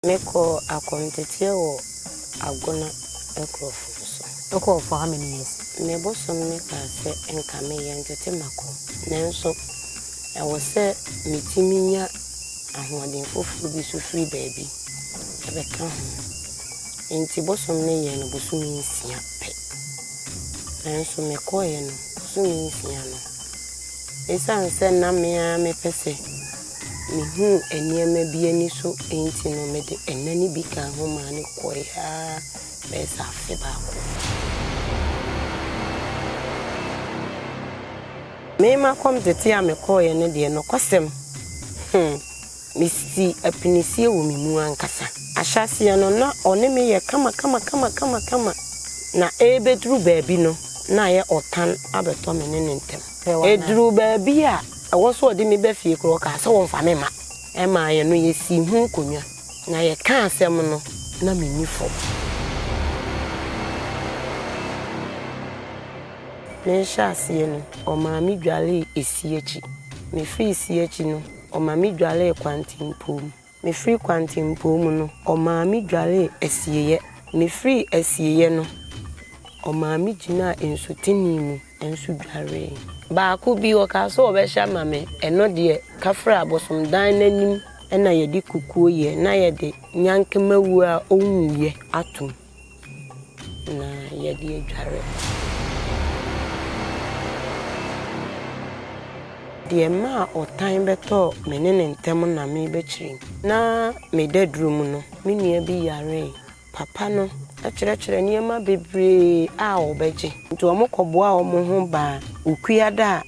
Mekɔɔ akɔmteteɛ wɔ Agona Akurofo so. Wokɔɔ for how many years? Me bosom no kaa sɛ nka meyɛ ntete makɔ, nanso ɛwɔ sɛ metumi nya ahoɔden foforɔ bi nso firi baabi bɛka ho. Enti bosom no yɛɛ no bosome nsia pɛ. Nanso mekɔeɛ no, bosome nsia no, ɛsiane sɛ na me ara mepɛ sɛ mehuu nneɛma bi ani so nti no, mede nna no bi kaa ho maa no kɔeɛ ara bɛyɛ sɛ afe baako. Me m'akɔmtete a mekɔeɛ no deɛ, nokwasɛm, hmm, mesii apinisie wɔ me mu ankasa. Ahyɛaseɛ no, na ɔne me yɛ kama kama kama kama kama, na ɛrebɛduru baabi no, na ayɛ ɔtan abɛtɔ me ne ne ntam. Ɛduruu baabi a ɛwɔ sɛ ɔde me ba fie koraa, ɔkaa sɛ ɔmfa me mma. Ɛmaa yɛn no, yɛsii ho nkonnwa, na yɛkaa asɛm no, na menni fɔ. Me nhyɛaseɛ no, ɔmaa me dwaree esi akyi. Mefirii si akyi no, ɔma me dwaree kwantempɔn mu. Mefirii kwantempɔn mu no, ɔmaa me dwaree asieeɛ. Mefirii asieeɛ no, ɔmaa me gyinaa nsutene mu nso dwaree. Baako bi, ɔkaa sɛ ɔbɛhyɛ ama me, ɛno deɛ, Kafra abosomdan no anim na yɛde kukuo yɛ, na yɛde nyankemawuo a ɔnwuiɛ atom. na yɛde adware. Deɛ ɛmaa ɔtan bɛtɔɔ me ne ne ntam na merebɛkyerɛ mu. Na meda duro mu no, me nua bi yaree. Papa no kyerɛkyerɛ nneɛma bebree a ɔbɛgye. Nti wɔkɔboaa wɔn ho baa Okuada a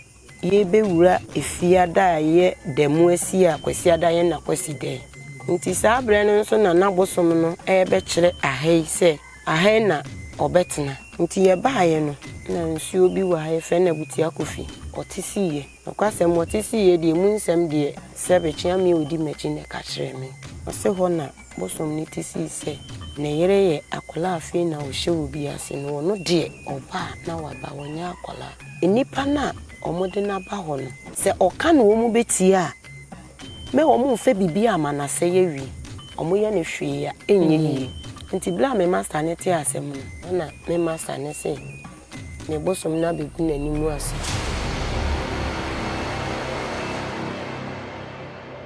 Yɛrebɛwura Efiada a ɛyɛ da mu asie a Kwasiada yɛ n'Akwasidɛɛ. Nti saa berɛ no nso na na bosom no rebɛkyerɛ aha yi sɛ aha yi na ɔbɛtena. Nti yɛbaeɛ no, na nsuo bi wɔ ha yɛfrɛ no Abutia Kofi, ɔte siiɛ. Nokwasɛm, ɔte siiɛ deɛ, emu nsɛm deɛ sɛbe Kyeame a ɔdi m'akyi na ɛka kyerɛɛ me. Ɔse hɔ na bosom no te sii sɛ ne yere yɛ akwadaa a afei na ɔhyɛ obi ase no, ɔno deɛ ɔba a na waba, ɔnyɛ akwadaa. Nnipa no a wɔde no aba hɔ no, sɛ ɔka na wɔbɛtie a, mɛ wɔmfa biribi ama no asɛe awie. Wɔyɛ no hwee a, ɛnyɛ yie. Nti berɛ a me masta no tee asɛm no, ɛna me masta no se ne bosom no abɛgu n'anim ase.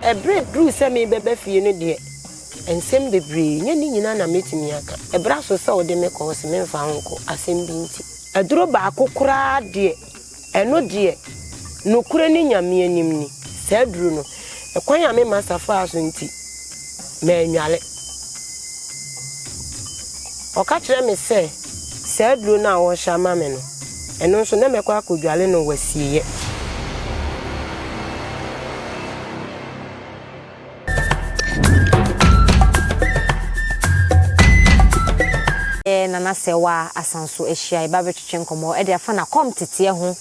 Ɛberɛ duruu sɛ merebɛba fie no deɛ, nsɛm bebree, nyɛ ne nyinaa na mɛtumi aka. Ɛberɛ aso sɛ wode me kɔ, ɔse memfa wo nkɔ, asɛm bi nti. Aduro baako koraa deɛ, ɛno deɛ, nokorɛ ne Nyame anim ni, saa aduro no, ɛkwan a me masta faa so nti, mannware. Ɔka kyerɛɛ me sɛ, saa aduro no a ɔrehyɛ ama me no, ɛno nso na mɛkɔ akɔdware no wɔ asieeɛ. Nana Serwaa asan so ahyia yɛba abɛtwetwe nkɔmmɔ de afa n'akɔmteteɛ ho.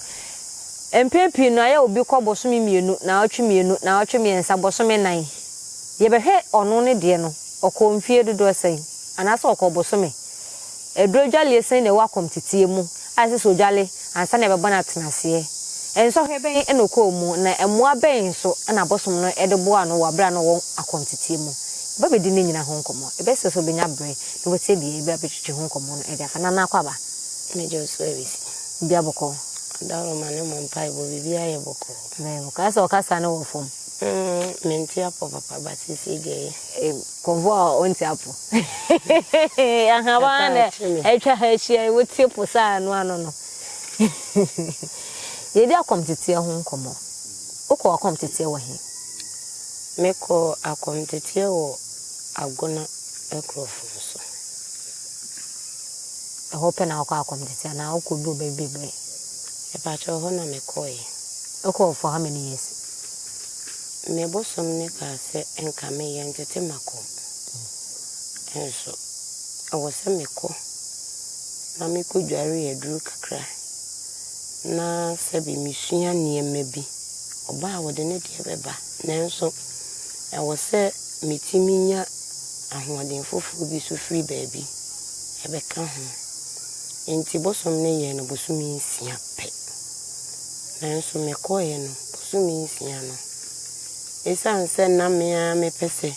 Mpɛn pii no ayɛ obi kɔ bosome mmienu, naawɔtwe mmienu, naawɔtwe mmiɛnsa, bosome nnan. Yɛbɛhwɛ ɔno ne deɛ no, ɔkɔɔ mfie dodoɔ sɛn? Anaasɛ ɔkɔɔ bosome? Aduro dwaleɛ sɛn na ɛwɔ akɔmteteɛ mu a ɛsɛ sɛ ɔdwale ansa na yɛbɛbɔ no atenaseɛ? Nsɔhwɛ bɛn na ɔkɔɔ mu, na mmoa bɛn nso na abosom no de boaa no wɔ berɛ a na ɔwɔ akɔmteteɛ mu? Yɛba bɛdi ne nyinaa ho nkɔmmɔ. Yɛbɛsrɛ sɛ wobɛnya berɛ na woatie deɛ yɛba abɛtwitwi ho nkɔmmɔ no de afa. Nana Akwaaba. Megye wo so Awisi. Biribiara bɔkɔɔ? Ɔdawuroma ne mo mpaebɔ, biribiara yɛ bɔkɔɔ. Biribiara yɛ bɔkɔɔ. Ayɛ sɛ ɔkasa no wɔ fam. Mm, mente apɔ papa, but seesei deɛ ɛyɛ. Kɔmfoɔ a ɔnte apɔ. Ahaban na atwa ha ahyia yi, wote po saa ano ano no. Yɛdi akɔmteteɛ ho nkɔmmɔ. Wokɔɔ akɔmteteɛ wɔ he? Mekɔɔ akɔmteteɛ wɔ Agona Akurofo so. Ɛhɔ pɛ na wokɔɔ akɔmteteɛ anaa wokɔɔ bi wɔ baabi bebree? Mepakyɛw, ɛhɔ na mekɔeɛ. Wokɔɔ for how many years? Me bosom no kaa sɛ nka meyɛ ntete makɔ nso ɛwɔ sɛ mekɔ na mekɔ dware aduru kakra na sɛbe mesua nneɛma bi. Ɔba a ɔde ne deɛ bɛba nanso ɛwɔ sɛ metumi nya ahoɔden foforɔ bi nso firi baabi ɛbɛka ho. Enti bosom no yɛɛ no bosome nsia pɛ. Nanso mekɔeɛ no, bosome nsia no, ɛsiane sɛ na me ara mepɛ sɛ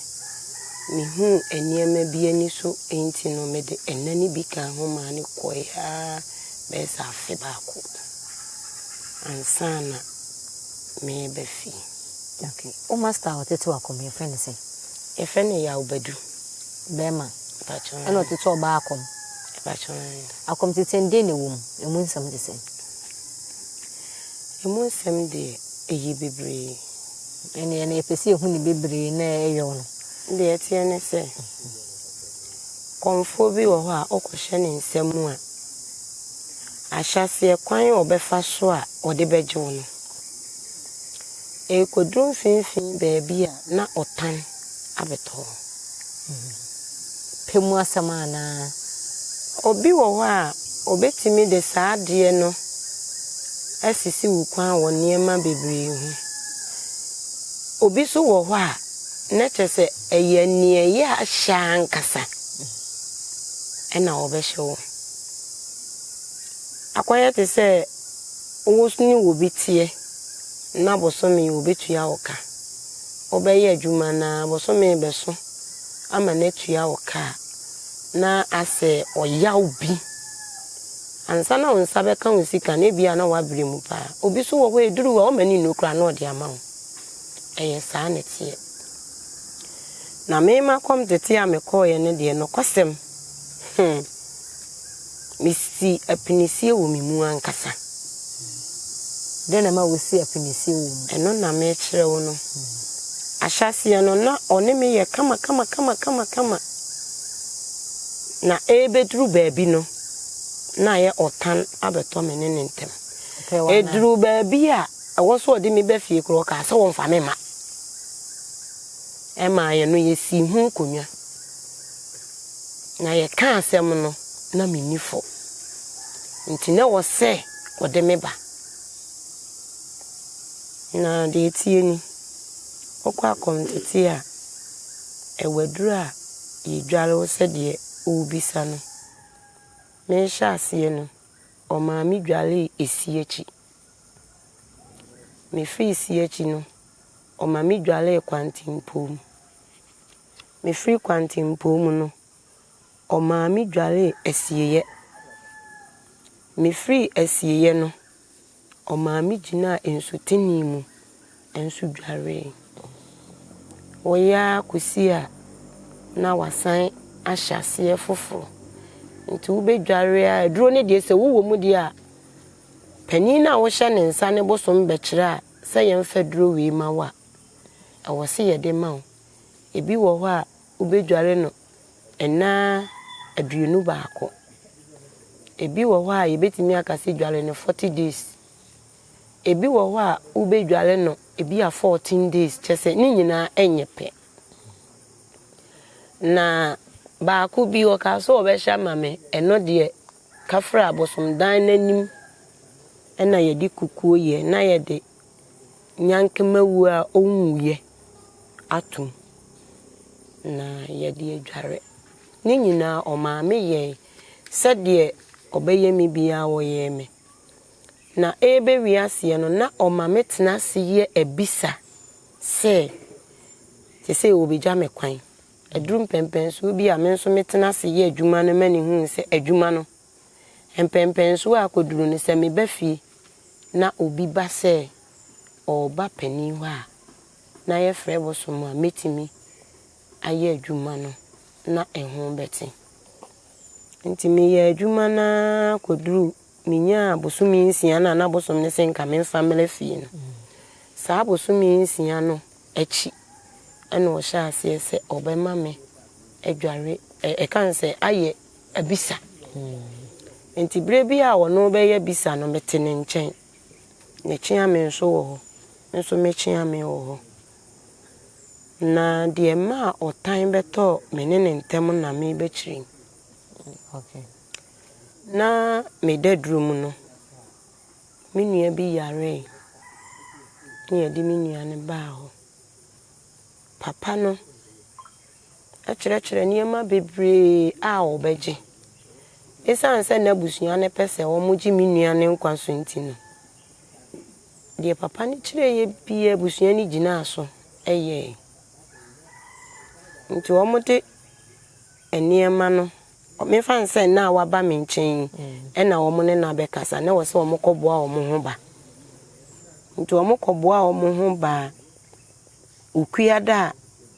Mehuu nneɛma bi ani so nti no, mede nna no bi kaa ho maa no kɔeɛ ara bɛyɛ sɛ afe baako ansa na mereba fie. Okay. Wo master a ɔtete w'akɔm, yɛfrɛ no sɛn? Yɛfrɛ no Yaw Badu. Bɛrima. Mpakyɛ. Ɛna ɔtete ɔbaa akɔm. Mpakyɛ. Akɔm tete no deɛ na ɛwɔ mu? Ɛmu nsɛm te sɛn? Ɛmu nsɛm deɛ, ɛyɛ bebree. Ɛneɛ na yɛpɛ sɛ yɛhu ne bebree na ɛyɛ wo no. Deɛ ɛteɛ ne sɛ, kɔmfoɔ bi wɔ hɔ a wokɔhyɛ ne nsa mu a, ahyɛaseɛ kwan a ɔbɛfa so a ɔde bɛgye wo no, ɛrekɔduru mfimfini baabi a na ɔtan abɛtɔ hɔ. Pɛ mu asɛm anaa? Obi wɔ hɔ a, ɔbɛtumi de saa adeɛ no asisi wo kwan wɔ nneɛma bebree ho. Obi nso wɔ hɔ a, na kyerɛ sɛ ɛyɛ nea ɛyɛ ahyɛ ankasa na ɔbɛhyɛ wo. Akɔyɛ te sɛ wo ne obi teɛ na bosome ɔbɛtua wo ka. Wobɛyɛ adwuma no ara, bosome rebɛso ama no atua wo ka a, na asɛ ɔyaw bi. Ansa na wo nsa bɛka wo sika no, ebia na woabrɛ mu paa. Obi nso wɔ hɔ a, ɛduru hɔ a, ɔmma no nnu koraa na ɔde ama wo. Ɛyɛ saa na ɛteɛ. Na me makɔm tete a mekɔeɛ no deɛ, nokwasɛm, hmm, mesi apinisie wɔ me mu ankasa. Dɛn na ɛma wosi apinisie wɔ mu? Ɛno na merekyerɛ wo no. Ahyɛaseɛ no, na ɔne me yɛ kama kama kama kama kama. Na ɛrebɛduru baabi no, na ayɛ ɔtan abɛtɔ me ne ne ntam. Ɛduruu baabi a ɛwɔ sɛ ɔde me ba fie koraa, ɔkaa sɛ ɔmfa me mma. Ɛmaa yɛn no yɛsii ho nkonnwa. Na yɛkaa asɛm no, na menni fɔ. Nti na ɛwɔ sɛ ɔde me ba. Na deɛ ɛteɛ ni, wokɔ akɔmtete a, ɛwɔ aduro a yɛdware wo sɛdeɛ worebisa no. Merehyɛ aseɛ no, ɔmaa me dwaree esi akyi. Mefiri si akyi no, ɔma me dwaree kwantempɔn mu. Mefiri kwantempɔn mu no, ɔmaa me dwaree asieeɛ. Mefiri asieeɛ no, Ɔmaa me gyinaa nsutene mu nso dwaree. Woyɛ ara kɔsi a na wasan ahyɛ aseɛ foforɔ. Nti wobɛdware ara, aduro no deɛ sɛ wowɔ mu deɛ a, panin no a wohyɛ ne nsa ne bosom bɛkyerɛ a sɛ yɛmfa aduro wei ma wo a, ɛwɔ sɛ yɛde ma wo. Ebi wɔ hɔ a wobɛdware no nna 21. Ebi wɔ hɔ a yɛbɛtumi aka sɛ dware no 40 days. Ebi wɔ hɔ a wobɛdware no ebi a 14 days kyerɛ sɛ ne nyinaa nyɛ pɛ. Na baako bi ɔkaa sɛ ɔbɛhyɛ ama me, ɛno deɛ kafra abosomdan no anim na yɛde kukuo yɛ na yɛde nyankemawu a ɔnwuiɛ atom na yɛde adware. Ne nyinaa ɔmaa me yɛe sɛdeɛ ɔbɛyɛ me biara ɔyɛɛ me. Na ɛrebɛwie aseɛ no na ɔma me tena ase yɛ abisa sɛ seesei ɔbɛgya me kwan. Aduru mpɛnpɛnsoɔ bi a me nso metena ase yɛ adwuma no ma no huu sɛ adwuma no mpɛnpɛnsoɔ a akɔduru no sɛ meba fie na obi ba sɛ ɔreba panin hɔ a, na yɛfrɛ bosom a, mɛtumi ayɛ adwuma no na ɛho bɛte. Nti meyɛɛ adwuma no ara kɔduruu, menyaa bosome nsia no a na bosom no se nka memfa mmra fie no. Saa bosome nsia no akyi na ɔhyɛɛ aseɛ sɛ ɔbɛma me adware, ɛka no sɛ ayɛ abisa. Nti berɛ bi a ɔno rebɛyɛ bisa no, mete ne nkyɛn. Ne kyeame nso wɔ hɔ, me nso me kyeame wɔ hɔ. Na deɛ ɛmaa ɔtan bɛtɔɔ me ne ne ntam na merebɛkyerɛ yi. Na meda duro mu no, me nua bi yaree na yɛde me nua no baa hɔ. Papa no kyerɛkyerɛ nneɛma bebree a wɔbɛgye. Esiane sɛ n'abusua no pɛ sɛ wɔgye me nua no nkwa so nti no, deɛ papa no kyerɛeɛ biara abusua no gyinaa so yɛe. Nti wɔde nneɛma no, memfa no sɛ nna a waba me nkyɛn yi na wɔn ne no abɛkasa, na ɛwɔ sɛ wɔkɔboa wɔn ho ba. Nti wɔkɔboa wɔn ho ba a, Okuada a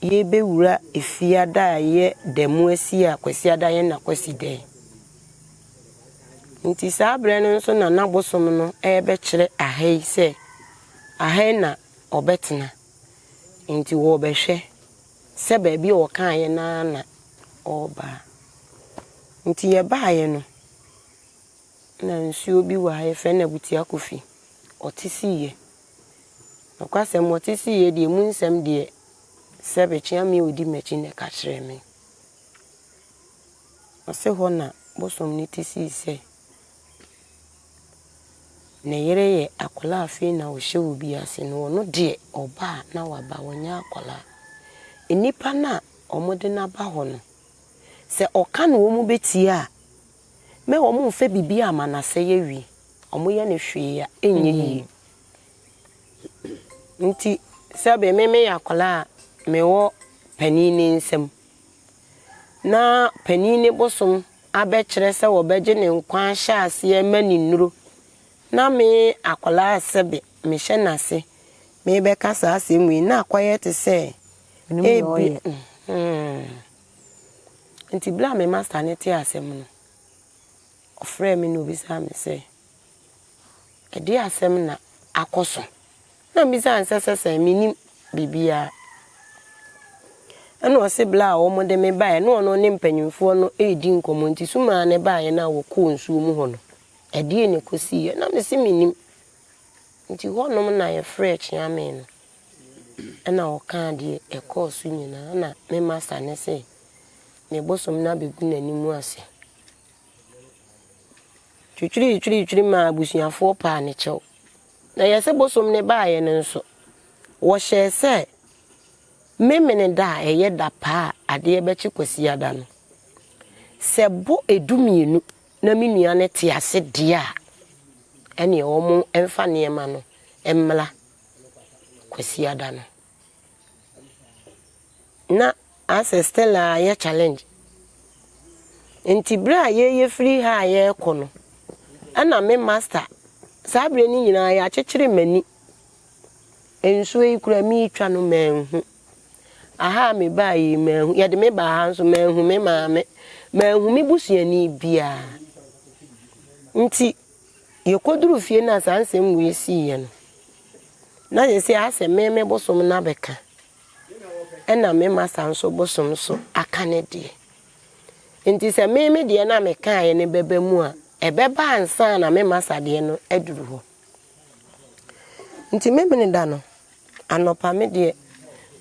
yɛrebɛwura Efiada a ɛyɛ da mu asi a Kwasiada yɛ na Kwasi dɛn. Nti saa berɛ no nso na na bosom no rebɛkyerɛ aha yi sɛ aha yi na ɔbɛtena. Nti wɔrebɛhwɛ sɛ baabi a ɔkaeɛ no ara na ɔreba a. Nti yɛbaeɛ no, na nsuo bi wɔ ha yɛfrɛ no Abutia Kofi, ɔte siiɛ. Nokwasɛm, ɔte siiɛ deɛ, emu nsɛm deɛ, sɛbe Kyeame a ɔdi m'akyi na ɛka kyerɛɛ me. Ɔse hɔ na bosom no te sii sɛ ne yere yɛ akwadaa a afei na ɔhyɛ obi ase no, ɔno deɛ ɔba a na waba, ɔnyɛ akwadaa. Nnipa no a wɔde no aba hɔ no, sɛ ɔka na wɔbɛtie a, mɛ wɔmfa biribi ama no asɛe awie. Wɔyɛ no hwee a, ɛnyɛ yie. Nti sɛbe me meyɛ akwadaa a mewɔ panin no nsam, na panin no bosom abɛkyerɛ sɛ wɔbɛgye ne nkwa ahyɛ aseɛ ma ne nnuro, na me akwadaa a sɛbe mehyɛ n'ase merebɛka saa asɛm wei, na akɔyɛ te sɛ ebi. Nti berɛ a me master no tee asɛm no, ɔfrɛɛ me na ɔbisaa me sɛ, Ɛdeɛn asɛm na akɔ so? Na mebisaa no sɛ, sɛ sɛn? Mennim biribiara. Ɛna ɔse berɛ a wɔde me baeɛ na ɔno ne mpanimfoɔ no redi nkɔmmɔ nti sumaa no baeɛ no a wɔkɔɔ nsuo mu hɔ no, ɛdeɛn na ɛkɔsiiɛ? Na mese mennim. Nti hɔnom na yɛfrɛɛ Kyeame no ɛna ɔkaa deɛ ɛkɔɔ so nyinaa na me masta no se me bosom no abɛgu n'anim ase. Twitwiritwiritwiri maa abusuafoɔ paa ne kyɛw. Na yɛse bosom no baeɛ no nso, wɔhyɛɛ sɛ Memeneda a ɛyɛ da pa a adeɛ bɛkye Kwasiada no, sɛ bɔ ɛdumienu na me nua no te ase deɛ a, ɛneɛ wɔn mfa nneɛma no mmra Kwasiada no. Na asɛ still a yɛ challenge. Nti berɛ a yɛyɛ firi ha a yɛrekɔ no, ɛna me master, saa berɛ no nyinaa yɛakyekyere m'ani. Nsuo yi koraa meretwa no manhu. Aha a mebaa yi manhu, yɛde me baa ha nso manhu me maame, manhu me busuani biara. Nti yɛkɔduru fie no a saa nsɛm wei siiɛ no, na seesei asɛ me me bosom no abɛka. Ɛna me masa nso bosom nso aka ne deɛ. Nti sɛ me me deɛ no a mekaeɛ no bɛba mu a, ɛbɛba ansa na me masa deɛ no aduru hɔ. Nti Memeneda no, anɔpa me deɛ,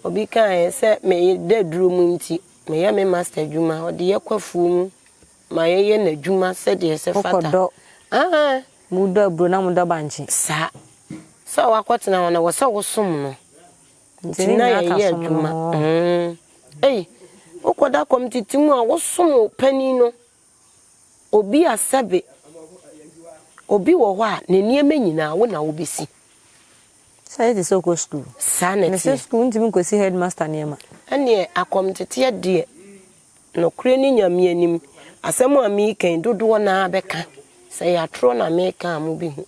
obi kaeɛ sɛ meda duro mu nti, meyɛ me master adwuma, ɔde yɛ kɔ afuo mu ma yɛyɛ n'adwuma sɛdeɛ ɛsɛ fata. Wokɔdɔ, Ah. modɔ aburo na modɔ bankye. Saa. Sɛ wakɔtena hɔ no, ɛwɔ sɛ wosom no. Nti Nti ne na nyinaa ka yɛyɛ som no adwuma. ho. Mm. Ei, wokɔda kɔm tete mu a, wosom wo panin no. Obi a sɛbe obi wɔ hɔ a, ne nneɛma nyinaa wo na wobɛsi. Sɛ ayɛ te sɛ wokɔ sukuu. Saa na Mesɛ ɛteɛ. sukuu wontumi nkɔsi headmaster nneɛma. Ɛnneɛ akɔmteteɛ deɛ, nokorɛ ne Nyame anim, asɛm a mereka yi, dodoɔ no ara bɛka. Sɛ ɛyɛ atorɔ na mereka a, mobɛhu.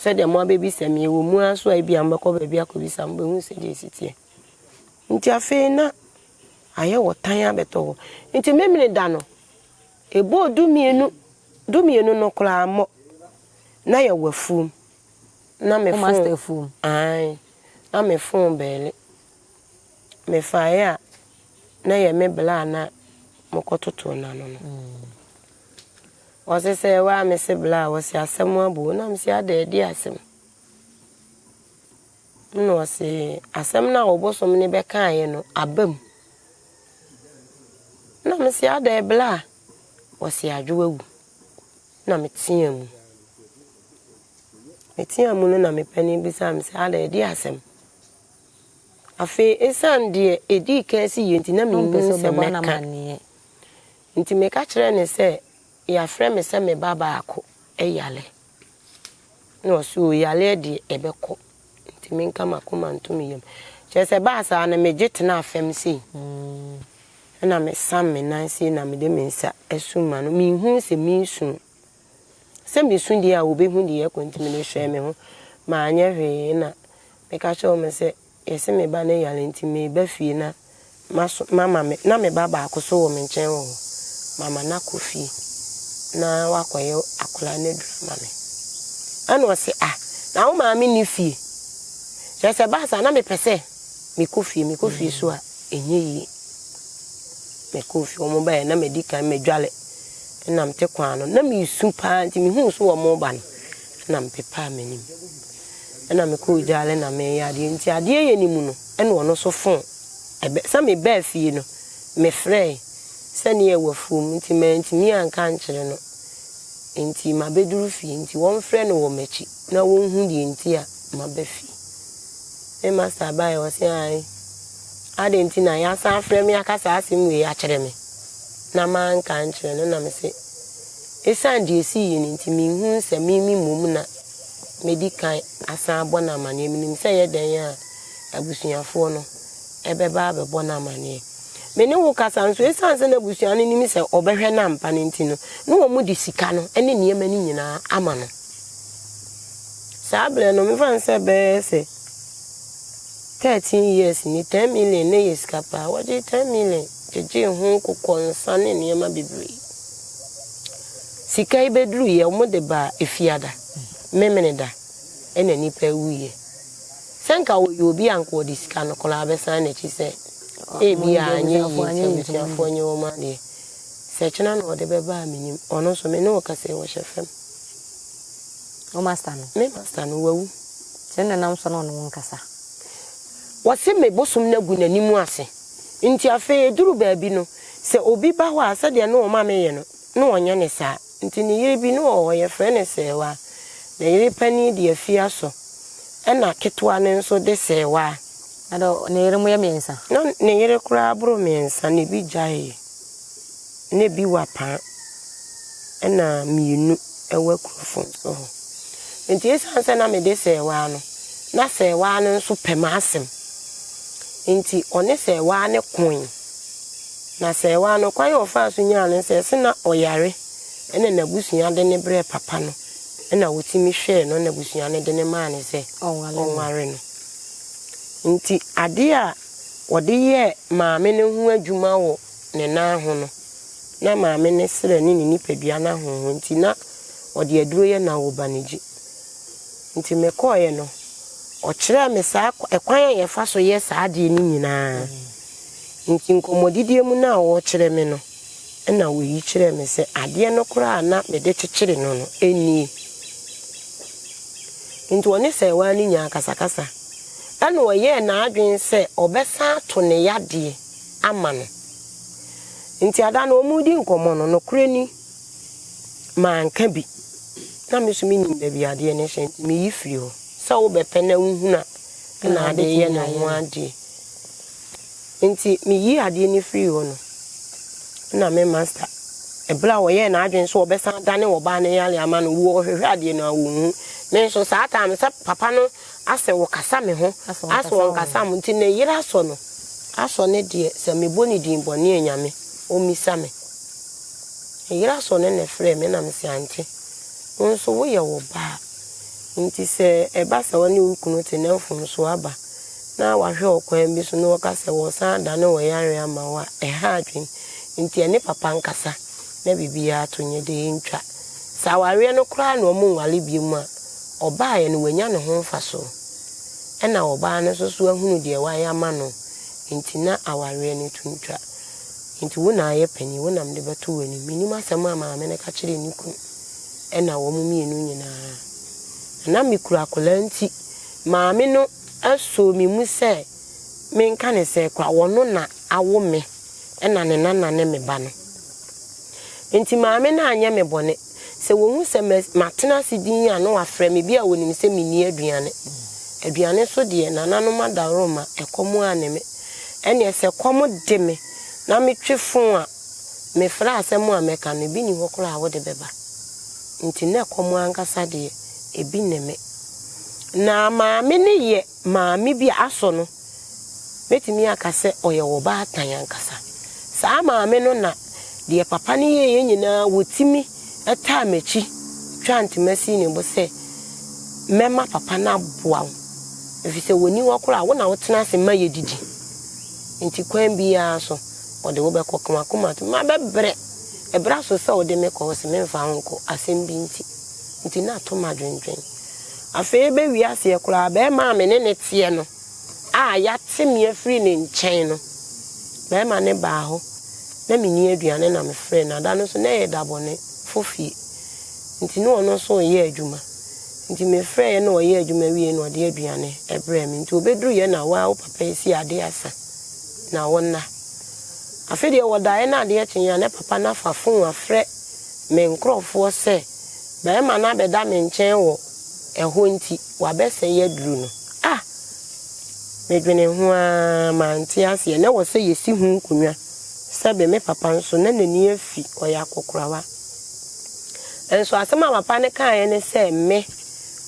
Sɛdeɛ moabɛbisa me yi, ɛwɔ mu ara nso a ebia mobɛkɔ baabi akɔbisa, mobɛhu sɛdeɛ ɛsi teɛ. Nti afei na ayɛ ɔtan abɛtɔ hɔ. Nti Memeneda no, ɛbɔɔ dumienu, dumienu no koraa mmɔ, na yɛwɔ afuom. Na me Wo fon, master afuom? Ae, na me fon bɛɛle. Mefaeɛ a, na ɛyɛ me bla a na mokɔtotoo no ano no. Ɔse sɛ ɛwɔ a mese bla a, ɔse asɛm abɔ o. Na mese adɛn, ɛdeɛ asɛm? Nna ɔse, Asɛm no a wo bosom no bɛkaeɛ no aba mu. Nna mese, Adɛn bla? Ɔse, Adwo awu. Nna meteaa mu. Meteaa mu no na me panin bisaa me sɛ, Adɛn, ɛdeɛn asɛm? Afei esiane deɛ ɛdii kan siiɛ nti, na Wompɛ mennim sɛ sɛ wobɛbɔ no mɛka. amanneɛ. Nti meka kyerɛɛ no sɛ, Yɛafrɛ me sɛ me ba baako yare. Na ɔse o yareɛ deɛ ɛbɛkɔ nti menka m'akoma nto me yam. Kyerɛ sɛ ɛbaa saa no, megye tenaa fam sei. Ɛna mesam me nan sei na mede me nsa asum m'ano. Menhunu sɛ meresu. Sɛ mesu deɛ a wɔbɛhu deɛ ɛrekɔ nti mede hwɛɛ me ho. Manyɛ hwee na meka kyerɛɛ wɔn sɛ yɛse me ba no yare nti mereba fie na maso mama me na me ba baako nso wɔ me nkyɛn wɔ hɔ. Mama no akɔ fie na wakɔyɛ akwadaa no aduru ama me. Ɛna ɔse ah na wo maame nni fie? Kyerɛ sɛ ɛbaa saa na mepɛ sɛ mekɔ fie, mekɔ fie so a ɛnyɛ yie. Mekɔɔ fie, wɔn baeɛ na madi kan madwale na mete kwan no na mesu paa nti mehuu so wɔn reba no na mepepaa m'anim. Ɛna mekɔɔ gyaale na mereyɛ adeɛ nti adeɛ yɛ no mu no ɛna ɔno nso fon ɛbɛ sɛ mebaa fie no mefrɛe sɛ ne yɛwɔ afuom nti mantumi anka ankyerɛ no nti mabɛduru fie nti wɔmfrɛ no wɔ m'akyi na wɔnhu deɛ nti a maba fie. Me master baeɛ ɔse ae adɛn nti na yɛasan afrɛ me aka saa asɛm wei akyerɛ me na manka ankyerɛ no na mese ɛsiane deɛ ɛsiiɛ no nti menhunu sɛ me me mmom na mɛdi kan asan abɔ no amaneɛ. Menim sɛ ɛyɛ dɛn a abusuafoɔ no bɛba abɛbɔ no amaneɛ. Me ne wo kasa nso, ɛsiane sɛ na abusua no nim sɛ ɔbɛhwɛ no ampa no nti no, na wɔde sika no ne nneɛma no nyinaa ama no. Saa berɛ no, mefa no sɛ bɛyɛ sɛ 13 years ni, 10 million na ɛyɛ sika paa. Wɔgyee 10 million gyegyee ho nkokɔ, nsa ne nneɛma bebree. Sika yi bɛduruiɛ, wɔde baa Efiada, Memeneda, ɛna nnipa wuiɛ. Sɛ nka ɔyɛ obi a nka ɔde sika no koraa bɛsan n'akyi sɛ ebia anyɛ yie nti abusuafoɔ nyɛ wɔn adeɛ. Sɛ kyena na ɔde bɛba a mennim. Ɔno nso me ne wo kasa yi ɔhyɛ fam. Wo master no? Me master no wawu. Nti ɛna nam so na ɔne wo nkasa? Wɔse me bosom no agu n'anim ase. Nti afei ɛduru baabi no sɛ obi ba hɔ a sɛdeɛ na ɔma meyɛ no na ɔnyɛ no saa. Nti ne yere bi ne wɔ hɔ, yɛfrɛ no Sɛɛwaa. Ne yere panin de Afiaso, ɛna ketewa no nso de Sɛɛwaa. Na dɛ ne yere mo yɛ mmiɛnsa? Na ne yere koraa boro mmiɛnsa, na ebi gyaee, na ebi wɔ Apaa, ɛna mmienu wɔ Akurofo nso hɔ. Nti esiane sɛ na mede Sɛɛwaa no, na Sɛɛwaa no nso pɛ m'asɛm. Nti ɔne Sɛɛwaa no koe. Na sɛɛwaa no, kwan a ɔfaa so nyaa no ne sɛ, ɛse na ɔyare ɛna n'abusua de no brɛɛ papa no ɛna ɔtumi hwɛɛ no ɛna abusua no de no maa no sɛ ɔnware no. Nti adeɛ a ɔde yɛɛ maame no ho adwuma wɔ ne nan ho no, na maame no serɛ ne ne nipadua no ahonho nti na ɔde aduro yɛ n'awobanegyi. Nti mekɔeɛ no, ɔkyerɛɛ me saa ɛkwan a yɛfa so yɛ saa adeɛ no nyinaa. Enti nkɔmmɔdidie mu no a ɔrekyerɛ me no, ɛna ɔyi kyerɛɛ me sɛ adeɛ no koraa a na mede kyekyere no no, ɛnnie. Enti ɔne sɛɛwaa no nyaa akasakasa. Ɛna ɔyɛɛ n'adwene sɛ ɔbɛsan ato ne yadeɛ ama no. Enti ada no wɔredi nkɔmmɔ no, nokorɛ ni, manka bi. Na me nso mennim baabi adeɛ no hyɛ, nti meyi firii hɔ. Sɛ wobɛpɛ na wohunu a, ɛna ade reyɛ ne ho adeɛ. Ntsi miyii adeɛ no firii hɔ no, nna me master, ber a ɔyɛɛ n'adwen sɛ ɔbɛsan adane ɔbaa no yare ama no, ɔhwehwɛ adeɛ no a onnhu. Me nso saa time no, sɛ papa no asɛ ɔkasa me ho, asɛ ɔnnkasa mo, ntsi ne yer asɔ no, asɔ ne deɛ, sɛ mebɔ ne din bɔne a Nyame ɔmmisa me. Ne yer asɔ no na ɛfrɛɛ me na mese aunty, wo nso woyɛ ɔbaa, ntsi sɛ ɛba sɛ wo ne wo kunu tse na mfomsoɔ aba, na wahwɛ ɔkwan bi so na wɔka sɛ wɔresan adane wo yareɛ ama wo a, ɛha adwene. Nti ɛne papa nkasa na biribiara to nyɛ dɛ ntwa. Sɛ awareɛ no koraa na wɔn nware biom a, ɔbaeɛ no wanya ne ho mfasoɔ. Ɛna ɔbaa no nso so ahunu deɛ wayɛ ama no nti na awareɛ no to ntwa. Nti wo na ayɛ panin, wo na mede bɛto w'anim. Mennim asɛm a maame no ka kyerɛɛ ne kunu ɛna wɔn mmienu nyinaa. Na na mekura akwadaa nti, maame no sɔɔ me mu sɛ menka no sɛ kora ɔno na awo me ɛna ne nana ne me ba no. Nti maame no anyɛ me bɔne. Sɛ wɔhu sɛ matena ase dinn a na wafrɛ me, bi a wɔnim sɛ menni aduane. Aduane nso deɛ nananom adaworoma ɛkɔm anne me. Ɛneɛ sɛ kɔm de me na metwe fon a mefrɛ asɛm a mɛka no ebi nni hɔ koraa a wode bɛba. Nti na ɛkɔm ankasa deɛ ebi nne me. Na maame no yɛ maame bi a asɔ no. Mɛtumi aka sɛ ɔyɛ ɔbaatan ankasa. Saa maame no na deɛ papa no yɛeɛ nyinaa wɔtumi taa m'akyi twaa ntoma sii ne bo sɛ mɛma papa no aboa wo ɛfiri sɛ wɔnni hɔ koraa a wo na wotena ase ma yɛdidi nti kwan biara so ɔde wo bɛkɔ. Ka w'akoma to mabɛbrɛ ɛberɛ aso sɛ wode me kɔ wo se memfa wo nkɔ asɛm bi nti nti na ato m'adwendwen. Afei bɛwie aseɛ koraa bɛrima a me ne no teɛ no a yɛate me afiri ne nkyɛn no, barima no baa hɔ na menni aduane na mefrɛɛ no. Da no nso na ɛyɛ da bɔne, fofie, nti na ɔno nso reyɛ adwuma. Nti mefrɛeɛ na ɔyɛɛ adwuma wieeɛ na ɔde aduane brɛɛ me. Nti ɔbɛduruiɛ na waa wo papa yi si adeɛ asa na wonna. Afei deɛ wɔdaeɛ na adeɛ kyeeɛ a na papa no afa fon afrɛ me nkorɔfoɔ sɛ barima no abɛda me nkyɛn wɔ ɛhɔ nti wabɛsɛe aduru no. Ah! Medwenee ho ara, mante aseɛ. Na ɛwɔ sɛ yɛsi ho nkonnwa. Sɛbe me papa nso, na n'ani afi, ɔyɛ akɔkorawa. Nso asɛm a papa no kaeɛ ne sɛ me,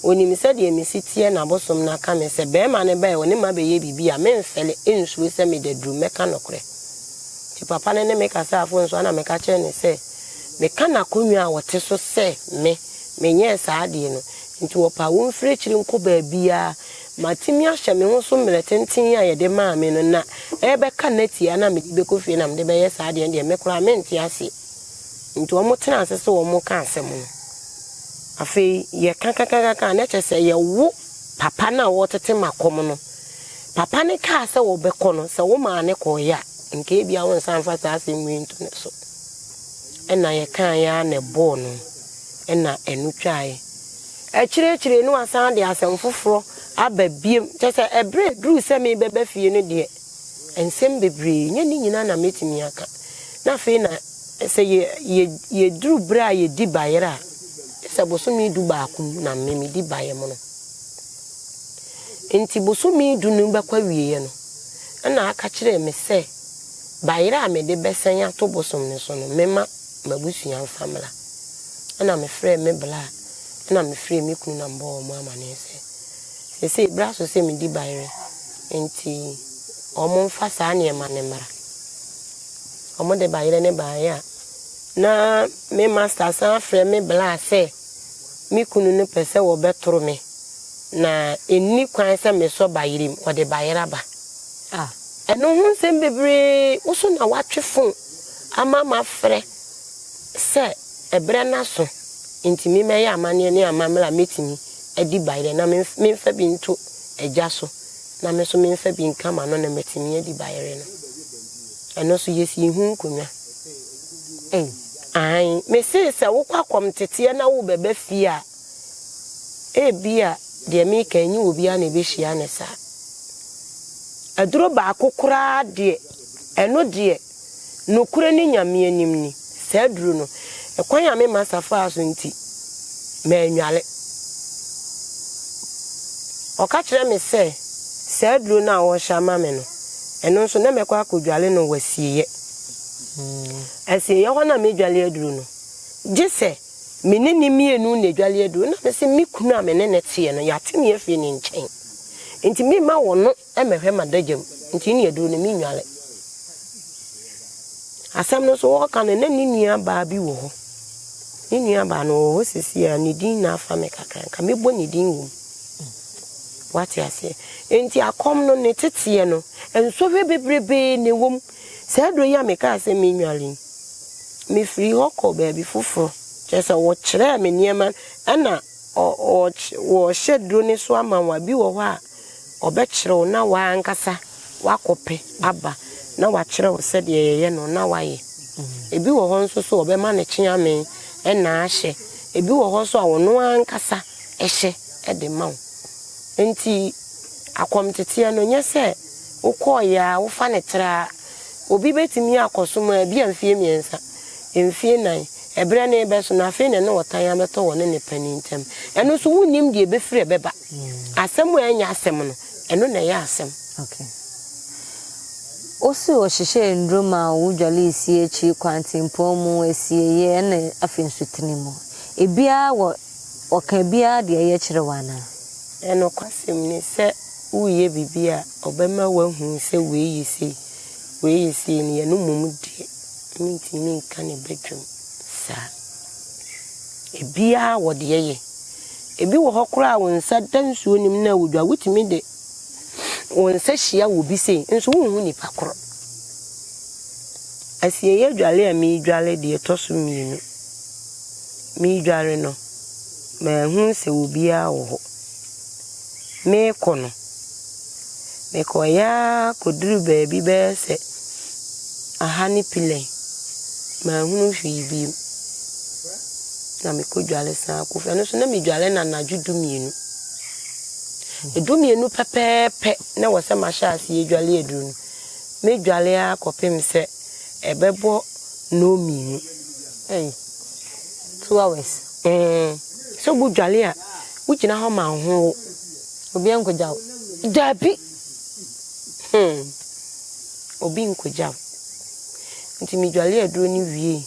ɔnim sɛdeɛ mesi teɛ na abosom no aka me sɛ barima no bae, ɔne m'abɛyɛ biribi a, memfɛle nsuro sɛ meda aduru, mɛka nokorɛ. Nti papa no ne me kasaa fon so, ɛna meka kyerɛɛ no sɛ meka n'akonnwa a ɔte so sɛ me, Menyɛɛ saa adeɛ no. Nti wɔpaa wɔn mfiri akyiri nkɔ baabiara. Matumi ahyɛ me ho so mmerɛ tenten a yɛde maa me no, na ɛrebɛka nna tiaa no a mede bɛkɔ fie na mede bɛyɛ saa adeɛ no deɛ, me koraa mente aseɛ. Nti wɔtenaa ase sɛ wɔreka asɛm no. Afei yɛkakakaka a, na kyerɛ sɛ yɛwo papa no a ɔretete m'akɔm no. Papa no kaa sɛ wɔbɛkɔ no, sɛ womaa no kɔeɛ a, nka ebia wonsan mfa saa asɛm wei nto ne so. Ɛnna yɛkaeɛ ara na ɛbɔɔ no. na ɛno twaeɛ. Akyire akyire no wasan de asɛm foforɔ aba biom. Kyerɛ sɛ ɛberɛ a ɛduruu sɛ merebɛba fie no deɛ, nsɛm bebree, nyɛ ne nyinaa na mɛtumi aka. Na afei na sɛ yɛ, yɛ, yɛduru berɛ a yɛdi bayerɛ a, gye sɛ bosome du baako mu na me medi bayɛ mono. Nti bosome du no bɛkɔ awieɛ no, ɛna aka kyerɛɛ me sɛ bayerɛ a mede bɛsɛn ato bosom no so no, mema m'abusua mfa mmra. Ɛnna mefrɛɛ me bra, ɛnna mefrɛɛ me kunu na mebɔɔ wɔn amanneɛ sɛ, seesei bere aso sɛ midi bayerɛ, enti wɔmfa saa nneɛma no mmra. Wɔde bayerɛ no baeɛ a, na me masta san frɛ me bra sɛ me kunu no pɛ sɛ wɔbɛtoro me, na ɛnni kwan sɛ mesɔ bayerɛ mu, ɔde bayerɛ aba. Ah. Ɛno ho nsɛm bebree, wo so na woatwe fon ama mafrɛ sɛ ɛberɛ no aso nti memmɛyɛ amanneɛ ne amammerɛ a mɛtumi adi bayerɛ na memfa bi nto agya so na me nso memfa bi nka m'ano na matumi adi bayerɛ no. Ɛno nso yɛsii ho nkonnwa. Ei. Aane, mesee sɛ wokɔ akɔmteteɛ na worebɛba fie a, ebia deɛ mereka yi, ɛnyɛ obiara na ɛbɛhyia no saa. Aduro baako koraa deɛ, ɛno deɛ, nokorɛ ne Nyame anim ni, saa aduro no, ɛkwan a me masta faa so nti, mannwale. Ɔka kyerɛɛ me sɛ, saa aduro no a ɔrehyɛ ama me no, ɛno nso na mɛkɔ akɔdwale no wɔ asieeɛ. Asieeɛ hɔ no a mɛdwale aduro no, gye sɛ me ne ne mmienu na ɛdwale aduro. Na mese me kunu a me ne no teɛ no, yɛate me afiri ne nkyɛn. Nti memma wɔno mmɛhwɛ m'adagya mu, nti ne aduro no mennwale. Asɛm no nso wɔreka no, na ne nua baa bi wɔ hɔ. Ne nua baa no ɔwɔ hɔ seesei a, ne din na afa me kakra, nka mɛbɔ ne din wɔ mu. Wate aseɛ? Nti akɔm no, ne teteɛ no, nsɔhwɛ bebrebee na ɛwɔ mu. Saa aduro yi a mekaa sɛ mennwale yi, mefiri hɔ kɔɔ baabi foforɔ. Kyerɛ sɛ wɔkyerɛɛ me nneɛma, ɛna wɔhyɛ duro no so ama wo a, bi wɔ hɔ a, ɔbɛkyerɛ wo na w'ankasa woakɔpɛ aba na wakyerɛ wo sɛdeɛ yɛyɛ no na woayɛ. Ebi wɔ hɔ nso so ɔbɛma no kyeame na ahyɛ. Ebi wɔ hɔ nso a ɔno ankasa hyɛ de ma wo. Nti akɔmteteɛ no nyɛ sɛ wokɔeɛ a wofa no traa. Obi bɛtumi akɔsom a ebia mfeɛ mmiɛnsa, mfeɛ nnan, ɛberɛ no rebɛso no afei na ɛne ɔtan abɛtɔ wɔ ne ne panin ntam. Ɛno nso wonnim deɛ ɛbɛfiri ɛbɛba. Asɛm a ɛnyɛ asɛm no, ɛno na ɛyɛ asɛm. Okay. Ose ɔhyehyɛɛ nnuro maa wo dwale sie akyiri kwantempɔn mu, asieeɛ ɛna afei nsutene mu. Ebiara wɔ, ɔka ebiara deɛ ɛyɛ kyerɛ wo anaa? Nokwasɛm ni sɛ. Woreyɛ biribi a, ɔbɛma woahu sɛ wei yɛ sei, wei yɛ sei no, yɛno mmom deɛ, mentumi nka no badwam saa. Ebiara wɔ deɛ ɛyɛ. Ebi wɔ hɔ koraa a wo nsa da nsuo no mu na wodwa, wotumi de wo nsa hyia wɔ bi sei, nso wonhu nipa korɔ. Asieeɛ dwale a meredwale deɛ ɛtɔ so mmienu. Meredware no, manhu sɛ obiara wɔ hɔ. Merekɔ no, mekɔeɛ ara kɔduruu baabi bɛyɛ sɛ aha ne pilɛn, manhunu hwee bio. Na mekɔdware san kɔ fie. Ɛno nso na medware no anadwo dumienu. Dumienu pɛpɛɛpɛ na ɛwɔ sɛ mahyɛ aseɛ dware aduru no. Mɛdware ara kɔpem sɛ ɛbɛbɔ nnɔnmienu. Ei, 2 hours. Sɛ wodware a, wogyina hɔ ma wo ho wo. Obiara nkɔgya wo. Dabi. Obi nkɔgya wo. Nti medware aduro no wiei,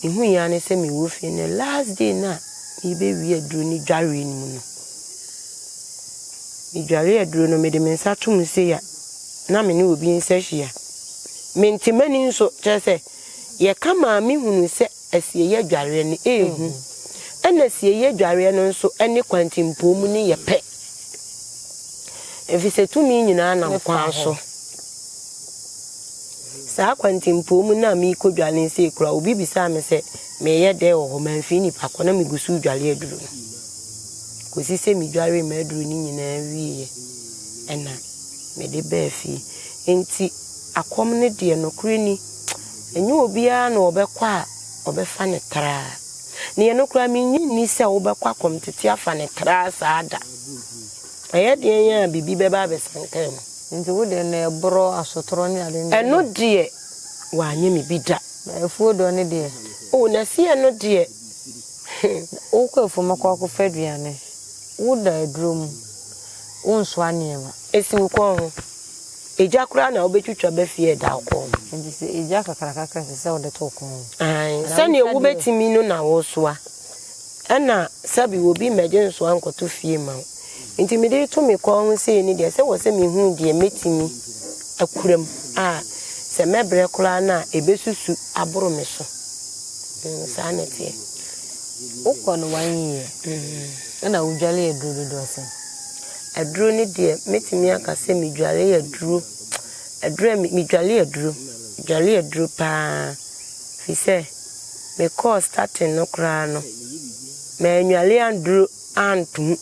mehui ara ne sɛ mewɔ fie. Na last day no a merebɛwie aduro no dwareɛ no mu no, medware aduro no, mede me nsa to mu sei a, na me ne obi nsa hyia. Mente m'ani nso, kyerɛ sɛ yɛka maa mehunu sɛ asieeɛ adwareɛ no ɛɛhu. Ɛna asieeɛ adwareɛ no nso ne kwantempɔn mu no yɛ pɛ. Ɛfiri sɛ tumi nyinaa nam kwan so. Saa kwantempɔn mu no a merekɔdware no sei koraa, obi bisaa me sɛ meyɛ dɛn wɔ hɔ, mamfiri nipa kɔ na megu so redware aduro no. Kɔsi sɛ medwaree m'aduro no nyinaa wieeɛ ɛna mede baa fie. Enti akɔm no deɛ nokorɛ ni, ɛnyɛ obiara na ɔbɛkɔ a ɔbɛfa no traa. Na ɛno koraa mennye nni sɛ wobɛkɔ akɔm tete afa no traa saa da. Ɛyɛ deɛn a biribi bɛba abɛsankaa mu. Nti wo deɛ na ɛborɔ asotorɔ ne ade no deɛ? Ɛno deɛ wanyɛ me bi da. Na afuo dɔ no deɛ? Oh, nɛseɛ no deɛ. Wokɔ afuom akɔ akɔfa aduane, woda aduro mu, wonsoa nneɛma. Ɛsi wo kɔn ho. Egya koraa na wobɛtwitwa ba fie a ɛda wo kɔn ho. Nti sɛ egya kakraka koraa ɛsɛ sɛ wode to wo kɔn ho. Aane, sɛdeɛ wobɛtumi no na wosoa. Ɛna sɛbe obi mmɛgye nsoa nkɔto fie mma wo. Nti mede reto me kɔn ho sei no deɛ, sɛ wɔ sɛ mehunu deɛ mɛtumi akura mu a, sɛ mɛbrɛ koraa no a, ɛbɛsusu aboro me so. Saa na ɛteɛ. Wokɔ no one year, ɛna wodwale aduro dodoɔ sɛn? Aduro no deɛ, mɛtumi aka sɛ medwale aduro, aduro a medwale aduro, medwale aduro paa. Firi sɛ, mekɔɔ starting no koraa no, mannwale aduro antom.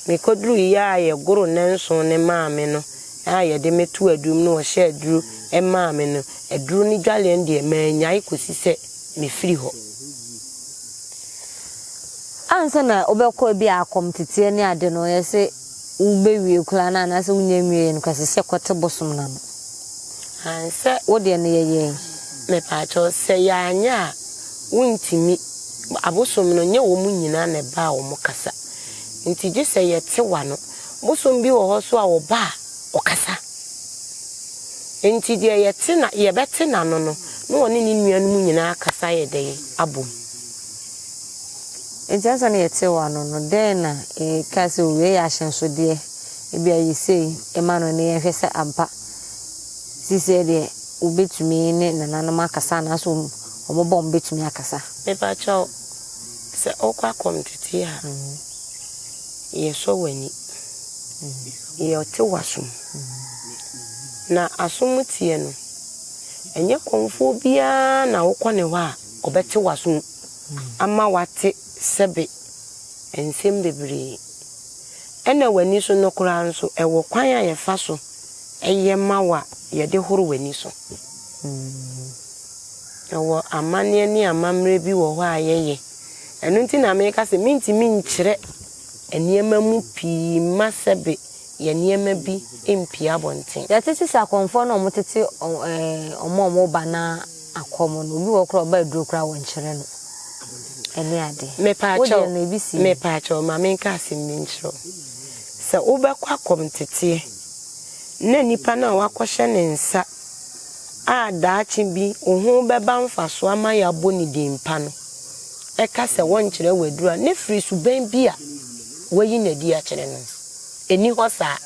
Mekɔduruu yɛ a yɛgoro nnanson no maa me no, a yɛde me too aduro mu na wɔhyɛɛ aduro maa me no, aduro no dwaleɛ no deɛ, mannyae kɔsi sɛ mefiri hɔ. Ansa na wobɛkɔ ebi a akɔmteteɛ ne ade no, yɛse wobɛwie koraa no anaasɛ wonnya nwieeɛ no koraa, ɛsɛ sɛ kɔte bosom no ano. Ansɛ. Wo deɛ no yɛyɛe. Mepaakyɛw, sɛ yɛanyɛ a, wontumi. Abosom no, nyɛ wɔn nyinaa na ɛba a wɔkasa. Nti gye sɛ yɛte w'ano. Bosom bi wɔ hɔ nso a ɔba a, ɔkasa. Nti deɛ yɛte na yɛbɛte n'ano no, na ɔne ne nuanom nyinaa akasa ayɛ dɛn abom. Nti ansa na yɛte w'ano no, dɛn na yɛka sɛ wei yɛ ahyɛnsodeɛ, ebia yɛ sei ma no na yɛnhwɛ sɛ ampa seesei deɛ wobɛtumi ne nananom akasa anaasɛ wɔn ba wɔn bɛtumi akasa. Mepakyɛw, sɛ wokɔ akɔmtete a, yɛsɔ w'ani, yɛte w'asom. Na asom teɛ no, ɛnyɛ kɔmfoɔ biara na wokɔ ne hɔ a ɔbɛte w'asom ama wate sɛbe nsɛm bebree. Ɛna w'ani so no koraa nso, ɛwɔ kwan a yɛfa so yɛ ma wo a yɛde horo w'ani so. Ɛwɔ amanneɛ ne amammerɛ bi wɔ hɔ a yɛyɛ. Ɛno nti na meka sɛ mentumi nkyerɛ nneɛma mu pii mma sɛbe yɛ nneɛma bi mpue abɔnten. Yɛtete sɛ akɔmfoɔ no a wɔtete wɔn a wɔba na akɔm no, obi wɔ hɔ koraa a ɔba aduro koraa wɔnkyerɛ no ɛne ade. Wo deɛ no ebi si. Mepaakyɛw, ma menka asɛm bi nkyerɛ wo. Sɛ wobɛkɔ akɔmteteɛ na nipa no a woakɔhyɛ ne nsa a daakye bi wo ho bɛba mfasoɔ ama yɛabɔ ne din pa no ka sɛ wɔnkyerɛ wo aduro a, ne firi suban bi a wayi no adi akyerɛ no. Ɛnni hɔ saa.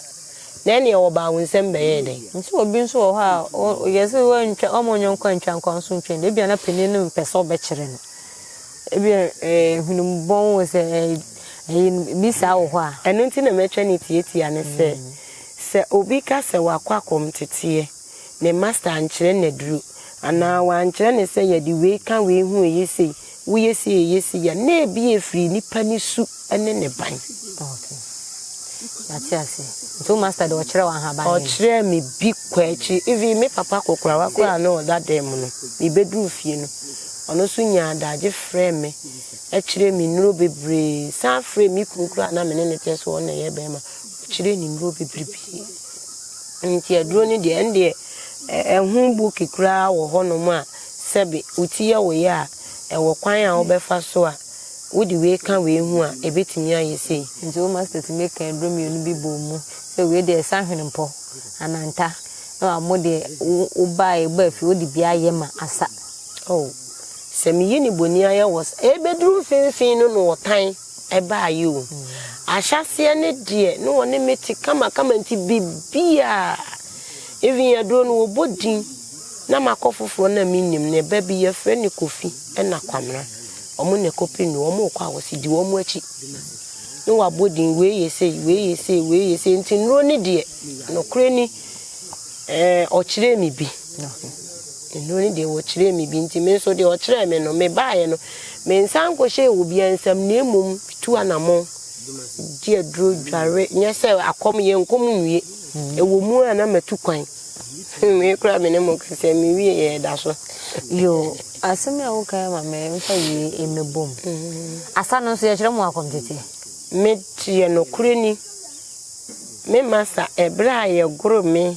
Na ɛnneɛ wɔbaa wo nsam bɛyɛɛ dɛn? Nso obi nso wɔ hɔ a, yɛ sɛ wantwa, wamma wo yɔnko antwa nkwa nso ntwa nni. Ebia na panin no mpɛ sɛ ɔbɛkyerɛ no. Ebia ɛɛ hwenem bɔn wɔ sɛ ɛɛ ɛyi no bi saa wɔ hɔ a. Ɛno nti na matwa ne tiatia ne sɛ, sɛ obi ka sɛ wakɔ akɔmteteɛ, ne master ankyerɛ no aduro, anaa wankyerɛ no sɛ yɛde wei ka wei ho ɛyɛ sei, woyɛ sei ɛyɛ sei a, na ebia ɛfiri nipa no su ne ne ban. Okay. Yɛate ase. Nti wo master deɛ ɔkyerɛ wo ahaban no? Ɔkyerɛɛ me bi kɔ akyiri. Even me papa kokorawa koraa a na ɔda dan mu no, mebɛduruu fie no, ɔno nso nyaa adagye frɛɛ me kyerɛɛ me nnuro bebree, san frɛɛ me kunu koraa a na me ne no te sɛ ɔno na ɛyɛ bɛrima, ɔkyerɛɛ ne nnuro bebrebe. Nti aduro no deɛ, ɛndeɛ ɛho book koraa wɔ hɔnom a sɛbe wo ti yɛ wo ya a, ɛwɔ kwan a wobɛfa so a wode wei ka wei ho a, ɛbɛtumi ayɛ sei. Nti wo master tumi ka aduro mmienu bi bɔ mu sɛ wei deɛ ɛsa hwenempɔ, ananta, na wamo deɛ wo baeɛ wobaa fie wode bi ayɛ ma asa. Oh, sɛ meyi ne boni ayɛ wɔ sa, ɛbɛduru mfimfini no na ɔtan baeɛ o. Ahyɛaseɛ no deɛ na ɔne me te kamakama nti biribiara, even aduro no wɔbɔ din na makɔ foforɔ na mennim no, ɛba bi yɛfrɛ no Kofi ɛna Kwamena, wɔn na ɛkɔpɛ nnuro, wɔn rekɔ a wɔse di wɔn akyi na wabɔ din wei yɛ sei, wei yɛ sei, wei yɛ sei, nti nnuro no deɛ nokorɛ ni ɛɛ ɔkyerɛɛ me bi. Nnuro no deɛ wɔkyerɛɛ me bi nti me nso deɛ ɔkyerɛɛ me no mebaeɛ no mensan nkɔhyɛɛ obiara nsam na mmom tu anammɔn gye aduro dware nyɛ sɛ akɔm yɛ nkɔm nwie ɛwɔ mu a na matu kwan me koraa me ne mo sɛ mewie yɛ da so. Yo, asɛm a woka yi ma me mfa wie mmɛbɔ mu. Asa no nso yɛkyerɛ mo akɔm tete. Me deɛ nokorɛ ni, me masa ɛberɛ a yɛgoro me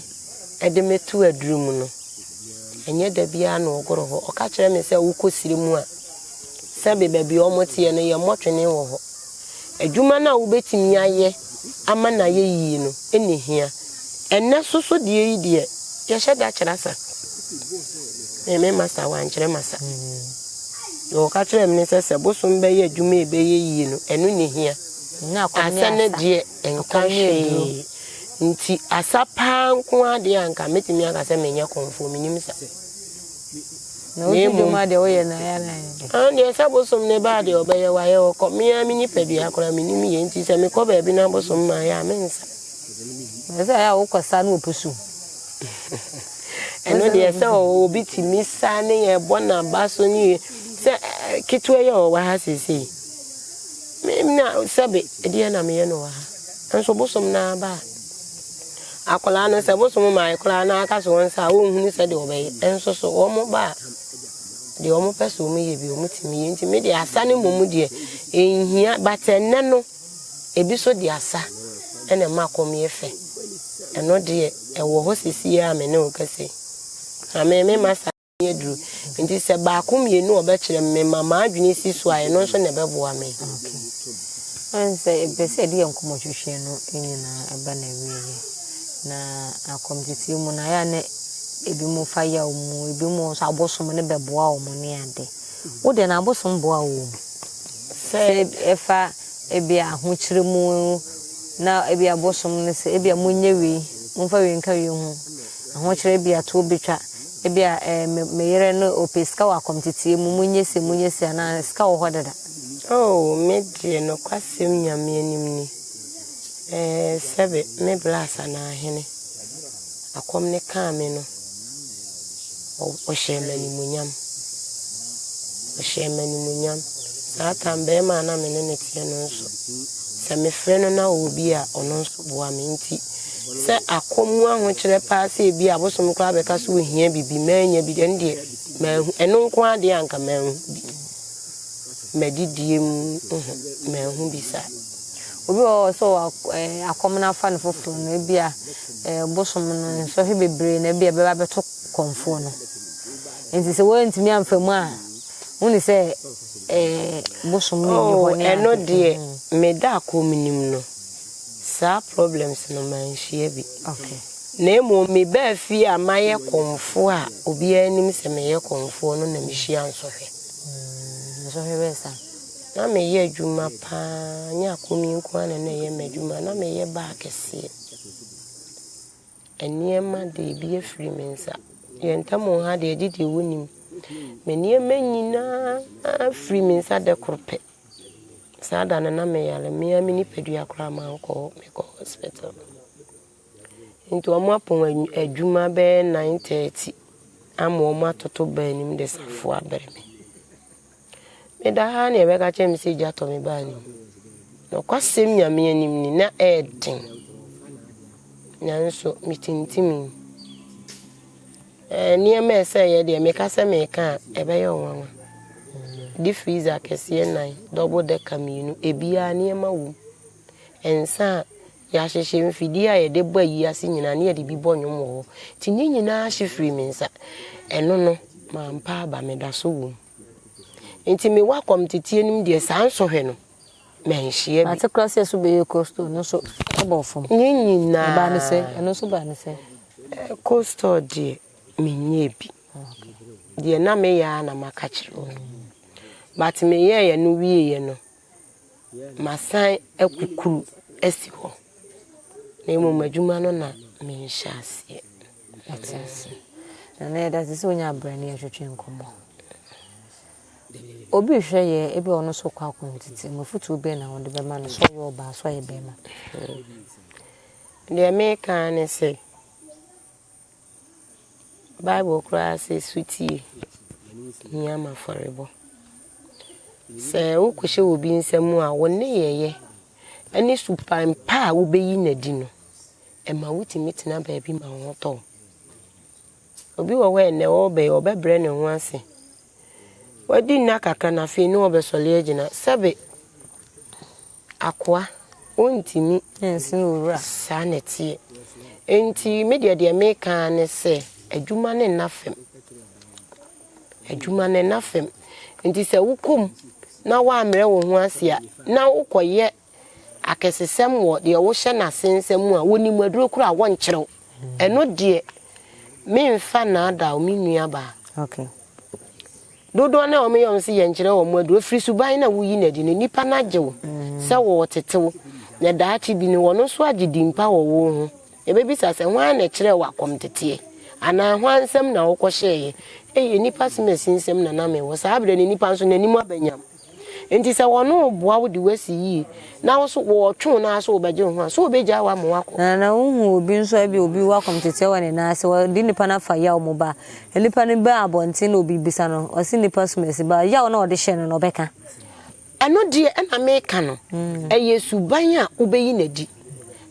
de me to aduro mu no, ɛnyɛ da biara na ɔgoro hɔ. Ɔka kyerɛ me sɛ wokɔ sire mu a, sɛbe baabi a wɔteɛ no yɛmmɔ twene wɔ hɔ. Adwuma no a wobɛtumi ayɛ ama no ayɛ yie no na ɛhia. Ɛnnɛ so so deɛ yi deɛ, yɛhyɛ da kyerɛ asa. Me me masa wankyerɛ masa. Deɛ ɔka kyerɛɛ me ne sɛ sɛ bosom bɛyɛ adwuma a ɛbɛyɛ yie no, ɛno na ɛhia. Asa no deɛ nka hwee. Nti asa paa nko ara deɛ a nka mɛtumi aka sɛ menyɛ kɔmfoɔ, menim sa. Na wosi dwuma deɛ woyɛ na ɛyɛ na ɛyɛ dɛ. Ah, deɛ sɛ bosom ne ba deɛ ɔbɛyɛ wayɛ ɔkɔ. Me ara me nipadua koraa menim yɛ nti sɛ mekɔ baabi na bosom ma ayɛ a mensa. Na sɛ ɛyɛ a wokɔ sa na wɔpusu. Ɛno deɛ sɛ obi tumi sa ne yɛ bɔ n'aba so ne sɛ ketewa yi a ɔwɔ ha seesei. Me na sɛbe ɛdeɛ na meyɛ no wɔ ha. Nso bosom no ara ba a. Akwadaa no sɛ bosom mae koraa na aka sɛ ɔnsa a, ɔnhunu sɛdeɛ ɔbɛyɛ. Nso so wɔn ba a, deɛ wɔn pɛ sɛ wɔn yɛ bi wɔn tumi yɛ. Nti me deɛ asa no mmom deɛ ɛnhia but ɛnnɛ no ebi so de asa ɛna ɛma akɔm yɛ fɛ. Ɛno deɛ ɛwɔ hɔ sesie a me ne wo kasa yi. Na me me masa. aduru. Nti sɛ baako mmienu a ɔbɛkyerɛ me mema m'adwene si so a, ɛno nso na ɛbɛboa me. Okay. Ɛne sɛ yɛpɛ sɛ yɛde yɛn nkɔmmɔtwetwe no nyinaa ɛba n'awieeɛ. Na akɔmteteɛ mu no, ayɛ a na ebinom fa yaw mu, ebinom nso abosom no bɛboa wɔn ne ade. Wo deɛ no abosom boa wo wɔ mu? Sɛ ɛfa ebia ahokyere mu na ebia abosom no sɛ ebia monyɛ wei, momfa wei nka wei ho. Ahokyere ebia toɔ bɛtwa, ebia eh, me, me yere no ɔpɛ sika wɔ akɔmteteɛ mu, monyɛ sei, monyɛ sei, anaa sika wɔ hɔ dada. Oh, me deɛ nokwasɛm Nyame anim ni, eh, sɛbe me bra Asanaahene, akɔm no kaa me no, ɔhyɛɛ me animuonyam, ɔhyɛɛ me animuonyam. Saa tam barima a na me ne no teɛ no nso, sɛ mefrɛ no na ɔwɔ bi a, ɔno nso boa me nti, Sɛ akɔm mu ahokyerɛ paa sɛ ebia abosom koraa bɛka sɛ ohia biribi, mannya bi, ɛno deɛ manhu. Ɛno nko ara deɛ anka manhu bi. M'adidie mu nho, manhu bi saa. Obi wɔ hɔ sɛ ɔwɔ akɔm no afa no foforɔ no, ebia bosom no nsɔhwɛ bebree na ebia ɛbɛba abɛto kɔmfoɔ no. Nti sɛ woantumi amfa mu a, wone sɛ bosom no nni hɔ ne ade. Oh, ɛno deɛ meda akɔm no mu no, Saa problems no manhyia bi. Na mmom mebaa fie a mayɛ kɔmfoɔ a obiara nim sɛ meyɛ kɔmfoɔ no na mehyia nsɔhwɛ. Nsɔhwɛ bɛn saa? Na meyɛ adwuma paa, nyɛ akomi nko ara na na ɛyɛ m'adwuma, na meyɛ baa kɛseɛ. Nneɛma deɛ ebi afiri me nsa. Yɛn ntam wɔ ha deɛ gye deɛ wonim. Me nneɛma nyinaa firi me nsa da koro pɛ. Saa da no na meyare, me ara me nipadua koraa mankɔ hɔ, mekɔ hospital. Nti wɔn apɔn adwuma bɛyɛ 9:30 ama wɔn atoto baa anim de safoa abrɛ me. Meda ha na yɛbɛka kyerɛ me sɛ gya tɔ me baa no mu. Nokwasɛm Nyame anim ni, na ɛyɛ den. Nanso metintimii. Nneɛma a ɛsɛ yɛ deɛ meka sɛ meka a, ɛbɛyɛ wo nwanwa. Deep freezer akɛseɛ nnan, double decker mmienu, ebiara nneɛma wom. Nsa a yɛahyehyɛ, mfidie a yɛde bɔ ayi ase nyinaa ne yɛde bi bɔ nnwom wɔ hɔ. Nti ne nyinaa hye firii me nsa. Ɛno no, mampa aba, meda so wom. Nti mewɔ akɔmteteɛ no mu deɛ saa nsɔhwɛ no, manhyia bi. Mate koraa sɛ ɛso bɛyɛ coastal no nso bɔɔ fam. Ne nyinaa. Ɛbaa ne sɛ, ɛno nso baa ne sɛ. Coastal deɛ, menyɛɛ bi. Deɛ na meyɛ ara na maka kyerɛ wo no. But meyɛeɛ no wieeɛ no, masan akukuru asi hɔ. Na mmom adwuma no na menhyɛ aseɛ. Mate ase. Nana yɛda ase sɛ wonya abrɛ ne yɛtwetwe nkɔmmɔ. Obi rehwɛ yɛ, ebi ɔno nso kɔ akɔntete mu, afotuo bɛn na wode bɛma no sɛ ɔyɛ ɔbaa sɛ ɔyɛ bɛrima? Deɛ meka ara ne sɛ, Bible koraa sɛ sotie hia ma afɔrebɔ. Sɛ wokɔhyɛ obi nsa mu a, wo nneyɛeɛ ne suban pa a wobɛyi no adi no, ɛma wotumi tena baabi ma wo ho tɔ wo. Obi wɔ hɔ a ɛnnɛ ɔreba yi, ɔbɛbrɛ ne ho ase. Wadi nna kakra na afei ne ɔbɛsɔre agyina. Sɛbe akoa, ɔntumi. Nsene owura. Saa na ɛteɛ. Enti me deɛ deɛ meka ara ne sɛ, adwuma no nna fam. Adwuma no nna fam. Nti sɛ wokɔ mu na woammrɛ wo ho ase a, na wokɔyɛ akɛsesɛm wɔ deɛ wohyɛ no ase nsɛm mu a, wɔnim aduro koraa a wɔnkyerɛ wo. Ɛno deɛ, memfa nnaadaa wo, me nuabaa. Okay. Dodoɔ no a wɔyɛ wɔn sɛ yɛnkyerɛ wɔn aduro, ɛfiri suban no a woyi no adi no, nnipa no agye wo sɛ wɔretete wo, na daakye bi no, wɔn nso agye din pa wɔ wo ho. Yɛbɛbisa sɛ, hwan na ɛkyerɛɛ wo akɔmteteɛ? Anaa hwan nsam na wokɔhyɛeɛ? Ei, nnipa asemasi nsam na na mewɔ. Saa berɛ no, nnipa nso, n'anim aba nyam. Enti sɛ wɔne wo boa wo de wo asi yie, na wo nso wɔretwe wo nan sɛ wobɛgye wo ho a, so wɔbɛgyaa wo ama woakɔ? Na na wohu obi nso a ebia obi wɔ akɔmteteɛ wɔ ne nan ase, wɔde nipa no afa yaw mu ba a, nipa no ba abɔnten na obi bisa no, ɔse nipa som asi ba a, yaw no a ɔde hyɛɛ no no ɔbɛka. Ɛno deɛ ɛna meka no, ɛyɛ suban a wobɛyi no adi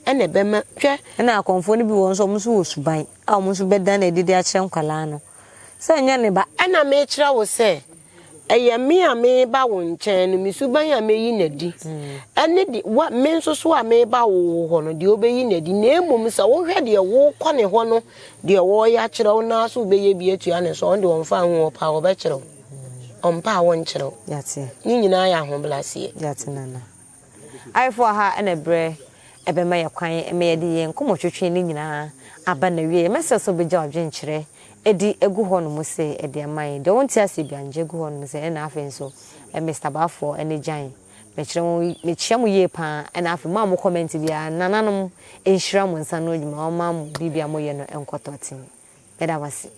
ɛna ɛbɛma, hwɛ. Ɛna akɔmfoɔ no bi wɔ hɔ nso, wɔn nso wɔ suban a wɔn nso bɛda no adi de akyerɛ nkwadaa no sɛ ɛnyɛ ne ba. Ɛna mekyerɛ wo sɛ, ɛyɛ me a mereba wo nkyɛn no, me suban a mɛyi no adi, ɛne de, wa, me nso so a mereba wo hɔ no, deɛ wobɛyi no adi. Na mmom sɛ wohwɛ deɛ worekɔ ne hɔ no, deɛ ɔreyɛ akyerɛ wo no ara so wobɛyɛ bi atua ne so a, ɔno deɛ ɔmfa ho, ɔpɛ a ɔbɛkyerɛ wo, ɔmpɛ a wɔnkyerɛ wo. Yɛate. Ne nyinaa yɛ ahobrɛaseɛ. Yɛate, Nana. Ayefo ha na berɛ ɛbɛma yɛ kwan ma yɛde yɛn nkɔmmɔtwetwe no nyinaa aba n'awieɛ. Mɛsrɛ sɛ wobɛgya w'adwenkyerɛ de agu hɔ nom se de ama yɛn. Deɛ wonte aseɛ biara no, gya gu hɔ nom se ɛna afei nso Mister Baafoɔ ne Gyan. Mekyerɛ mo, mekyia mo yie paa ɛna afei mo a mo comment biara, nananom nhyira mo nsa ano adwuma, wɔmma mo biribi a moyɛ no nkɔ tɔɔten. Meda mo ase.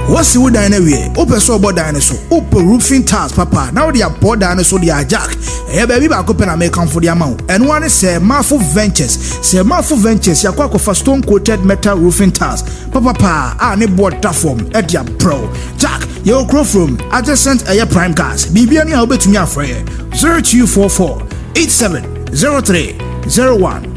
Woasi wo dan no awie, wopɛ sɛ ɔbɔ dan no so, wopɛ roofing tiles papa na wode abɔ dan no so de a Jack, ɛyɛ baabi baako pɛ na mekamfo de ama wo. Ɛno ara ne Sir Marfo Ventures. Sir Marfo Ventures, yɛakɔ akɔfa stone coated metal roofing tiles papapa a ne boɔ da fam de abrɛ wo. Jack, yɛwɔ kuro from adjacent ɛyɛ Prime Gas. Biribiara ni a wobɛtumi afrɛ yɛ 0244 87 03 01.